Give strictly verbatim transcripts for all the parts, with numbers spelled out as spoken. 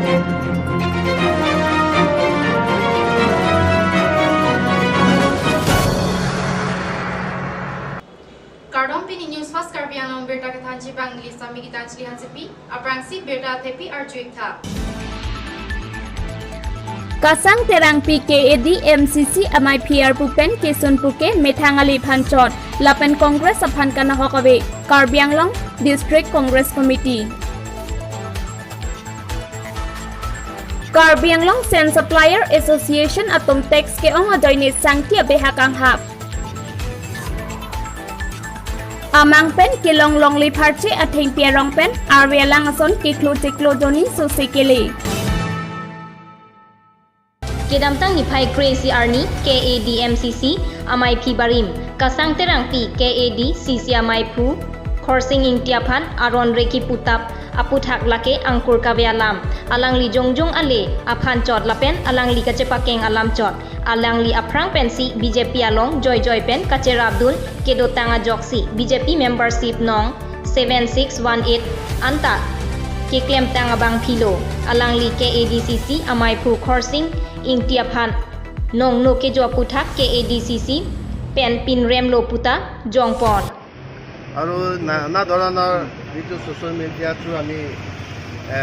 Kardom, pini News Fast Karbi Anglong birta kethanji abang neli Sami Gitanjali Hansepi, aphrangsi birta athepi arju-ik tha. Kasang Terangpi K A D M C C amaiphi arpu pen kesun puke methang ali aphan chot, lapen Congress aphan kanahok ave, Karbi Anglong District Congress Committee. Karbi Anglong Sand Supplier Association atum tax ke-ong ajoine sangti abeha kanghap. Amang pen kelong longle pharche athengpi arong pen arve alang ason keklo cheklo joni sose kele. Kedamtang niphai kre-isi arni K A D M C C amaiphi barim Kasang Terangpi K A D C C amaiphu Khorsing Ingti aphan aron re kiputap aputhak lake angkur kave alam. Alangli jongjong ale aphan chot lapen alangli kachepakeng alam chot. Alangli aphrang pensi B J P along joijoi pen kacherapdun kedotang ajoksi B J P membership nong seven six one eight anta keklemtang abangphilo. Alangli K A D C C amaiphu Khorsing Ingti aphan nongno kejo aputhak K A D C C pen pinremlo puta jongpon. আৰু নানা ধৰণৰ যিটো social media through আমি এ,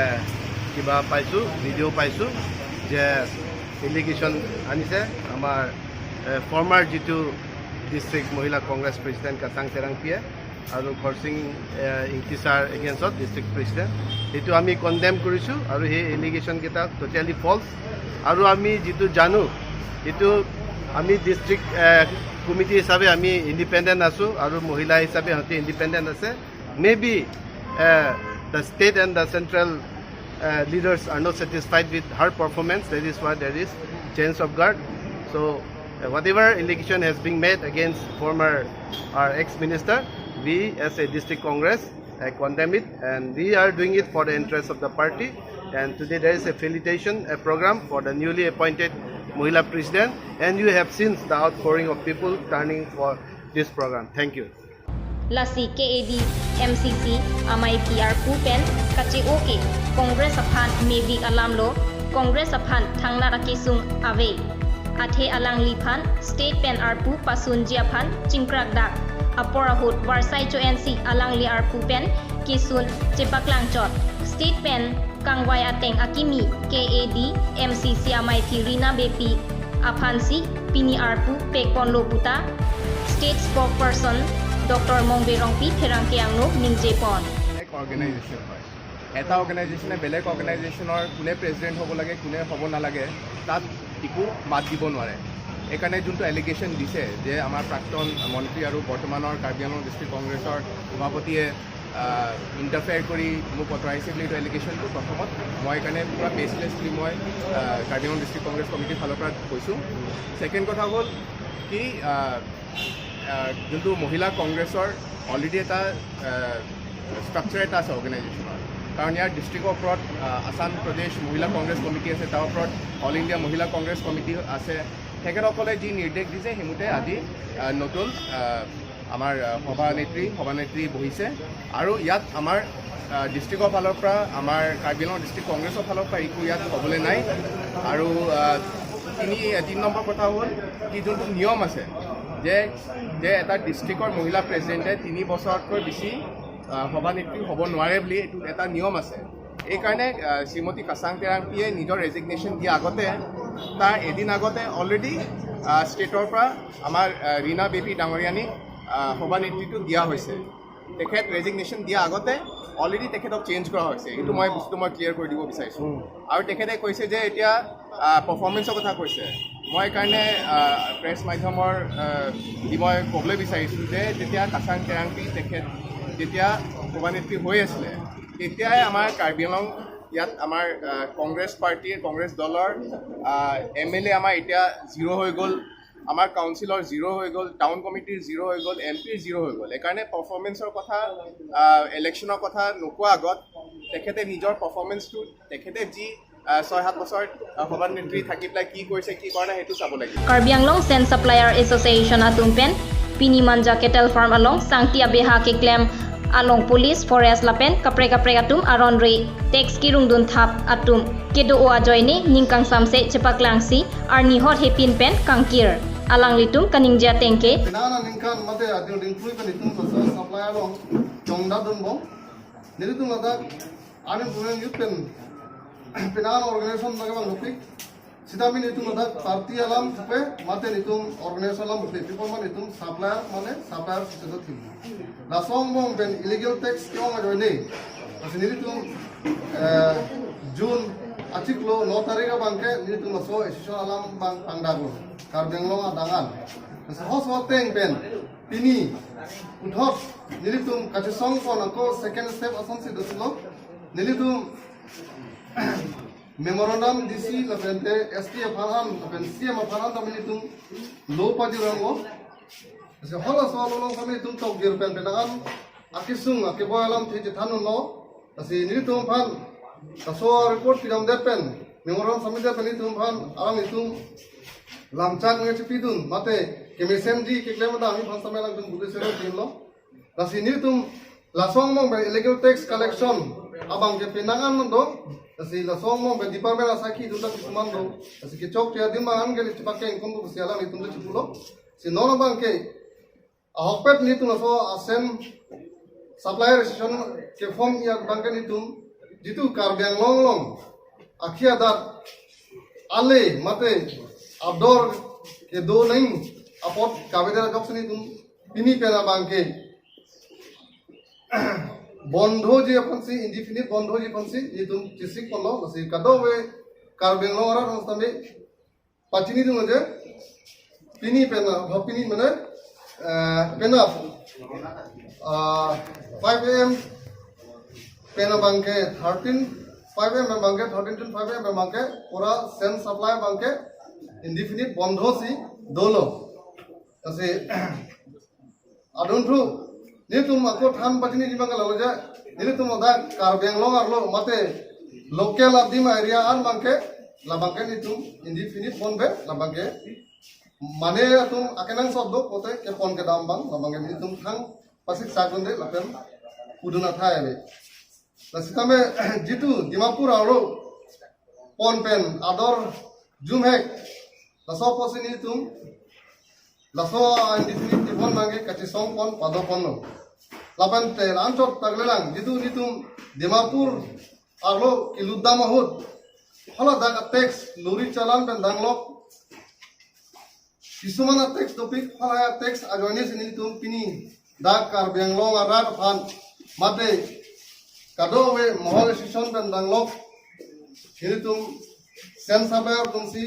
কিবা পাইছোঁ, ভিডিঅ' পাইছোঁ যে এলিগেশ্যন আনিছে আমাৰ ফৰ্মাৰ যিটো ডিষ্ট্ৰিক্ট মহিলা কংগ্ৰেছ প্ৰেচিডেণ্ট কাছাং তেৰাংপিয়ে আৰু খৰচিং এ, ইংতি ছাৰ এগেইনষ্টত ডিষ্ট্ৰিক্ট প্ৰেচিডেণ্ট। সেইটো আমি কণ্ডেম কৰিছোঁ আৰু সেই এলিগেশ্যনকেইটা ট'টেলি ফল্ছ। আৰু আমি যিটো জানো, এইটো আমি ডিষ্ট্ৰিক্ট কমিটি হিচাপে আমি ইণ্ডিপেণ্ডেণ্ট আছোঁ আৰু মহিলা হিচাপে সিহঁতে ইণ্ডিপেণ্ডেণ্ট আছে। Maybe uh, the state and the central uh, leaders are not satisfied with her performance. That is why there is change of guard. So uh, whatever allegation has been made against former or ex-minister, we as a district Congress uh, condemn it, and we are doing it for the interest of the party. And today there is a felicitation a program for the newly appointed Mohila President, and you have seen the outpouring of people turning for this program. Thank you. Lasi K A D M C C amaiphi arpu pen kache-o ke Congress aphan mevik alamlo, Congress aphan thangnat akesung ave. Athe alangliphan state pen arpu pasunji aphan chingkrak dak apor ahut varsai cho-ensi alangli arpu pen kesun chepaklang chot. State pen kangvai ateng akimi K A D M C C amaiphi Rina Beypi aphansi pini arpu pekponlo puta State Spokesperson Doctor Mongbe Rongpi pherangke angno ningjepon. এক অৰ্গেনাইজেশ্যন হয়। এটা অৰ্গেনাইজেশ্যনে বেলেগ অৰ্গেনাইজেশ্যনৰ কোনে প্ৰেচিডেণ্ট হ'ব লাগে, কোনে হ'ব নালাগে, তাত একো মাত দিব নোৱাৰে। এইকাৰণে যোনটো এলিগেশ্যন দিছে যে আমাৰ প্ৰাক্তন মন্ত্ৰী আৰু বৰ্তমানৰ কাৰ্বি আংলং ডিষ্ট্ৰিক্ট কংগ্ৰেছৰ সভাপতিয়ে ইণ্টাৰফেয়াৰ কৰি মোক আঁতৰাইছে বুলি এইটো এলিগেশ্যনটো প্ৰথমত মই এইকাৰণে পূৰা বেচলেছ বুলি মই আহ, কাৰ্বি আংলং ডিষ্ট্ৰিক্ট কংগ্ৰেছ কমিটিৰ ফালৰ পৰা কৈছোঁ। ছেকেণ্ড কথা হ'ল কি আহ, আহ, যোনটো মহিলা কংগ্ৰেছৰ অলৰেডি এটা ষ্ট্ৰাকচাৰ এটা আছে অৰ্গেনাইজেশ্যনৰ, কাৰণ ইয়াৰ ডিষ্ট্ৰিক্টৰ ওপৰত আহ, আছাম প্ৰদেশ মহিলা কংগ্ৰেছ কমিটি আছে, তাৰ ওপৰত অল ইণ্ডিয়া মহিলা কংগ্ৰেছ কমিটি আছে। তেখেতসকলে যি নিৰ্দেশ দিছে সেইমতে আজি আহ, নতুন আহ, আমাৰ আহ, সভানেত্ৰী সভানেত্ৰী বহিছে আৰু ইয়াত আমাৰ আহ, ডিষ্ট্ৰিক্টৰ ফালৰ পৰা, আমাৰ কাৰ্বি আংলং ডিষ্ট্ৰিক্ট কংগ্ৰেছৰ ফালৰ পৰা একো ইয়াত ক'বলৈ নাই। আৰু আহ, তিনি তিনি নম্বৰ কথা হ'ল কি যোনটো নিয়ম আছে যে যে এটা ডিষ্ট্ৰিক্টৰ মহিলা প্ৰেচিডেণ্টে তিনি বছৰতকৈ বেছি আহ, সভানেত্ৰী হ'ব নোৱাৰে বুলি এইটো এটা নিয়ম আছে। এইকাৰণে আহ, শ্ৰীমতী কাছাং তেৰাংপিয়ে নিজৰ ৰেজিগনেশ্যন দিয়া আগতে, তাৰ এদিন আগতে অলৰেডি ষ্টেটৰ পৰা আমাৰ আহ, ৰীনা বেবী ডাঙৰীয়ানীক আহ, সভানেত্ৰীটো দিয়া হৈছে। তেখেত ৰেজিগনেশ্যন দিয়া আগতে অলৰেডি তেখেতক চেঞ্জ কৰা হৈছে। এইটো মই বস্তুটো মই ক্লিয়াৰ কৰি দিব বিচাৰিছোঁ। আৰু তেখেতে কৈছে যে এতিয়া পাৰফৰ্মেঞ্চৰ কথা কৈছে। মই সেইকাৰণে প্ৰেছ মাধ্যমৰ আহ, দি মই ক'বলৈ বিচাৰিছোঁ যে যেতিয়া কাছাং তেৰাংপি তেখেত যেতিয়া সভানেত্ৰী হৈ আছিলে, তেতিয়াই আমাৰ কাৰ্বি আংলং ইয়াত আমাৰ আহ, কংগ্ৰেছ পাৰ্টীৰ, কংগ্ৰেছ দলৰ এম এল এ আমাৰ এতিয়া জিৰ' হৈ গ'ল, আমাৰ কাউন্সিলৰ জিৰ' হৈ গ'ল, টাউন কমিটিৰ জিৰ' হৈ গ'ল, এম পিৰ জিৰ' হৈ গ'ল। সেইকাৰণে পাৰফৰ্মেঞ্চৰ কথা, ইলেকশ্যনৰ কথা নোকোৱা আগত তেখেতে নিজৰ পাৰফৰ্মেঞ্চটো, তেখেতে যি আহ, ছয় সাত বছৰ আহ, সভানেত্ৰী থাকি পেলাই কি কৰিছে, কি কৰা নাই, সেইটো চাব লাগিব। Karbi Anglong Sand Supplier Association atum pen pini Manja Cattle Farm along sangti abeha keklem along police, forest lapen kaprek kaprek atum aron re tax kerungdun thap atum kedo-o ajoine ning kangsamse chepaklangsi arni hot hepin pen kangkir. Alanglitum kaningje ateng ke, penang aningkan mate adil dingpui pen itum laso supply along chongdadunbom. Nelitum ladak unemployment youth pen penang organization lake bang dopik. Sitame nelitum ladak party alam thupe mate nelitum organization alam thupe. People mane itum supplier mane supplier sitame thim. Laso angbong pen illegal tax ke-ong ajoine, lasi nelitum, eh, June achiklo no tarik abangke nelitum laso association alam bang pangdaklo. Karbi Anglong adangan. Lasi halaso ateng pen pini puthot nelitum kachesong pon ako second step asonsi dosilo. Nelitum memorandum D C lapen te S P aphan an lapen C M aphan an tame nelitum lo pajiranglo. Lasi halaso lo along tame nelitum tokjir pen penang an akesung akeboi alamthe chethandunlo. Lasi nelitum aphan laso report pidamdet pen memorandum submit det pen nelitum aphan alanglitum lamchak nge chepidun mate kemesenji keklem adang aphan tame alanglitum budi sero dinlo. Lasi nelitum laso angbong pen illegal tax collection abangke penang an do. Lasi laso angbong pen department asai kidun ta kisuman do. Lasi kechok tia dim angan ke chepakeng konpo pusi alanglitum ta chepulo. Si non abangke ahokpet nelitum laso asen supply association ke-form-i abangke nelitum jitu Karbi Anglong along akhei adat ale mate ador kedo nang apot kavedet ajoksi nelitum pini pen abangke bondhoji aphansi, indefinite bondhoji aphansi nelitum chesik ponlo. Lasi kadokave Karbi Anglong arat aphan tame pachinidun aje pini pen, ha, pini mane, eh, penap, ah, five A M pen abangke thirteen, five A M abangke thirteen to five A M abangke pura sen supply abangke indefinite bondhosi dolo. Lasi adunthu nelitum ako than pachiniji abangke lalo je, nelitum ladak Karbi Anglong arlo mate local adim area an abangke labangke nelitum indefinite bondbe labangke mane atum akenangsot do pote kepon kedam abang labangke nelitum thang pasik sakdunde lapen pudun athai ave. Lasi tame jitu Dimapur arlo pon pen ador jumhek laso apotsi nelitum laso indefinite bond abangke kachesong pon pado ponlo. Lapen te anchot taglelang jitu nelitum Dimapur arlo kelutdam ahut haladak tax lorry challan pen danglok kisuman a-tax dopik, halahai a-tax ajoinesi nelitum pini dak Karbi Anglong arat aphan mate kadokave mohol association pen danglok nelitum sen supply atumsi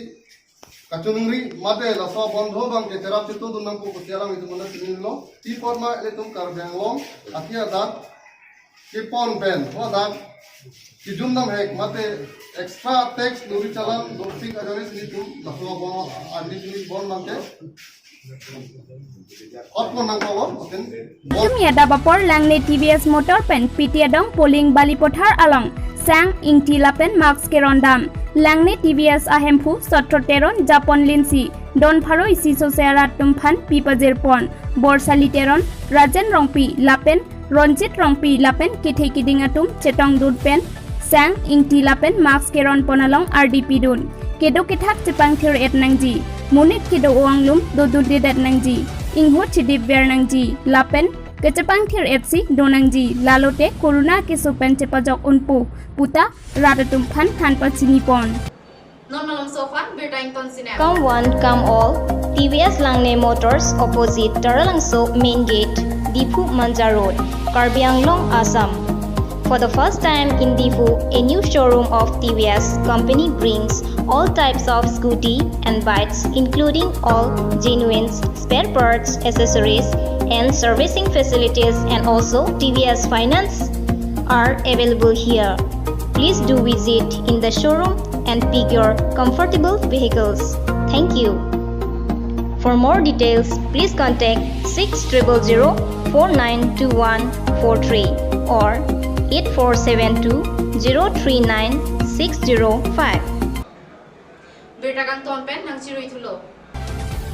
kachoningri mate laso bondho abangke cherap chetongdun nangpo pusi alanglitum aphan chinilo. Pi apot ma ilitum Karbi Anglong akhei adat kepon pen haladak kejumdam hek mate extra tax lorry challan dopik ajoinesi nelitum laso bondho indefinite bond abangke otpon nangkoklo, oten bond. Itum yadap apor Langne T V S Motor pen P T Adong Poling Balipothar along Sang Ingti lapen Max Kerondam. Langne T V S ahemphu Sotro Teron japon linsi don pharo isi sose arat atum aphan pi pajirpon. Borsali Teron, Rajen Rongpi lapen Ronjit Rongpi lapen kethe keding atum chetongdun pen Sang Ingti lapen Max Keronpon along ardi pidun. Kedo kethak chepangthir-et nangji. Monit kedo-o anglum dodundedet nangji. Ingho chedipver nangji. Lapen kechepangthir-etsi do nangji. Lalote corona keso pen chepajok unpo puta rat atum aphan than pachinipon. Non malomso aphan birta ington sinem. Come one, come all. T V S Langne Motors, opposite Taralangso Main Gate, Diphu Manja Road, Karbi Anglong, Assam. For the first time in Diphu, a new showroom of T V S company brings all types of scooty and bikes, including all genuine spare parts, accessories, and servicing facilities, and also T V S finance are available here. Please do visit in the showroom and pick your comfortable vehicles. Thank you. For more details, please contact six triple zero four nine two one four three or eight four seven two zero three nine six zero five. Birta kangton pen nangchirui thulo.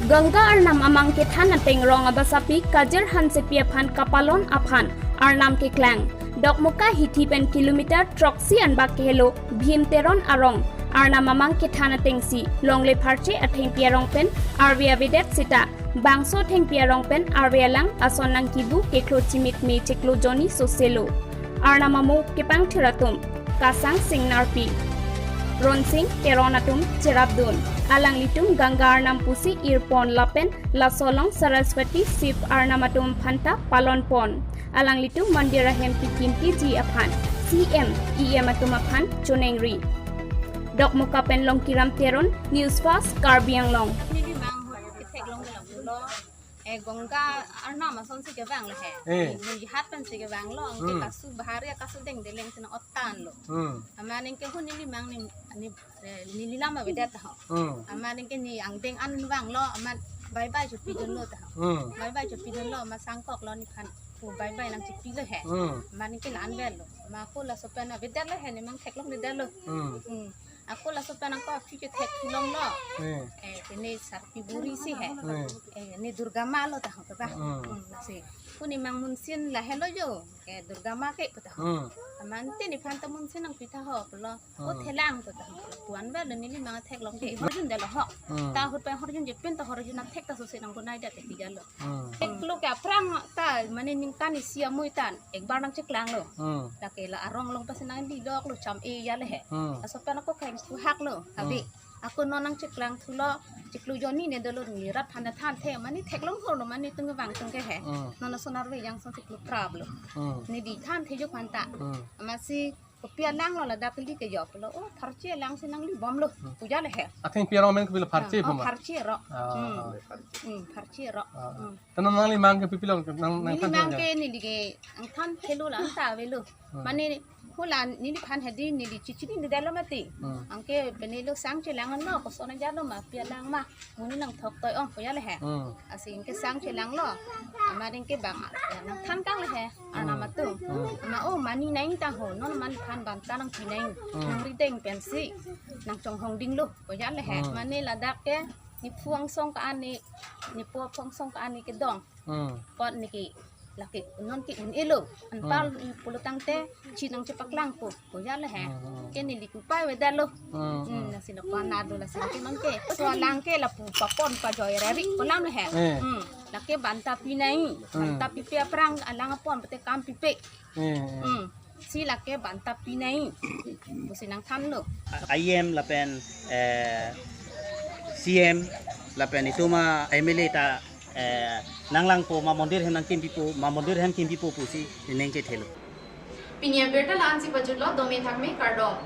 Ganga Arnam amang kethan ateng rong abasapi Kajir Hansepi aphan kapalon aphan Arnam keklang. Dokmoka hithi pen kilometer throksi anbak kehelo Bhim Teron arong. Arnam amang kethan atengsi longle pharche athengpi arong pen arve avedet seta bangso athengpi arong pen arve alang ason nangkibu keklo chimit me chiklo jonni soselo. Arnam amo kepangthir atum Kasang Singnarpi, Ronsing Teron atum cherapdun. Alanglitum Ganga Arnam pusi irpon lapen laso along Saraswati Shiv Arnam atum aphanta palonpon. Alanglitum mandir ahem pikimtiji aphan C M, E M atum aphan chonengri. Dokmoka pen Longkiram Teron, News Fast, Karbi Anglong. Neli mang ho ketheklong ke lapulo. Eh, Ganga Arnam asonsi kevang lo he. Eh. Neli hat pensi kevanglo, anke Hmm. kasu bahari kasu dengdeleng sina otan lo. Hmm. Amat anke ho neli mang ni, ni, eh, neli lam avedet ho. Hmm. Amat anke ne angdeng an vanglo, amat bye bye chopidunlo ta ho. Hmm. Bye bye chopidunlo, amat sangkoklo nephan. Pu bye bye nangchipilo he. Hmm. Amat anke la-an avelo. Amat ako laso pen avedetlo he, ne mang theklongledetlo. Hmm. Hmm. Ako laso pen ako aphi chetheklonglo. Hmm. Eh, pine sarpi buri si he. Hmm. Eh, ne Durga ma lo ta ho ba. Hmm. Hmm, si. Ako ne mang munsin lahelo jo. Eh, Durga ma ke pu ta ho. Hmm. Amat ante nephan ta munsin nangpi ta ho pulo. O Hmm. thelang pu ta ho. Pu-an avelo neli mang theklong ke horjundetlo ho. Hmm. Ta ahut pen horjunje pen ta horjun athek ta sose nangkonaidet ke pijalo. Hmm. Theklo ke aphrang ta mane ningkan isi amui tan. Ekbar nangcheklanglo. Hmm. Lake la arong along pasi nangdidoklo cham-e ya le he. Hmm. Laso pen ako khain kuhaklo. Abi. Hmm. Ako non nangcheklang thulo, chiklo jonni ne dolo neli rat aphan ta thanthe mane theklong holo mane tung vang tung ke he. Hmm. Non ason arve yang son chiklo praplo. Hmm. Neli thanthe jo aphanta. Hmm. Amatsi kopi alanglo ladak kali ke jo pulo. O pharche alang si nanglibomlo. Hmm. Pu ya le he. Athengpi arong amen kopilo pharche Ah, oh, puma. Pharche ro. Ah. Hmm. Hmm, pharche ro. Ah. Hmm. Tano nangli mang ke pipilo nang nang Neli than mang than ke ya. Neli ke angthan thelo la anta avelo. Hmm. Mane hula neliphan hedi neli chichinidetlo mati. Hmm. Anke pine lo sang chelanglo koson ajatlo ma pi alang ma. Monit nangthok toi ong pu ya le he. Hmm. Lasi anke sang chelanglo. Amat anke bang ya nangthan kang le he. Arnam Hmm. atum. Hmm. Amat o mani nang ta ho non amat nephan banta nangpi nang. Hmm. Nangri deng pensi. Nangchonghong dinglo pu ya le he. Hmm. Mane ladak ke nephu angsong ka-an ne, nephu angsong ka-an ne kedong. Hmm. Apot neke lake non ke un-elo. Anpar Hmm. pulo tangte chi nangchepaklangpo pu ya le he. Hmm, hmm. Ke neli kupai avedetlo. Hmm, Hmm, hmm. lasi la pana do lasi ke non ke. So alang ke lapu papon pajoi rari pu alam le he. Eh. Hmm. Lake banta pi nang. Hmm. Banta pipe aphrang alang apon pute kam pipe. Eh, eh. Hmm. Si lake banta pi nang. Pusi nangthanlo. I M lapen, eh, C M lapen itum a M L A ta, eh, nanglangpo ma mondir hem nangkimpipo, ma mondir hem kimpipo pusi neng kethelo. Pini abirta la-ansi pajutlo, dome thakme, kardom.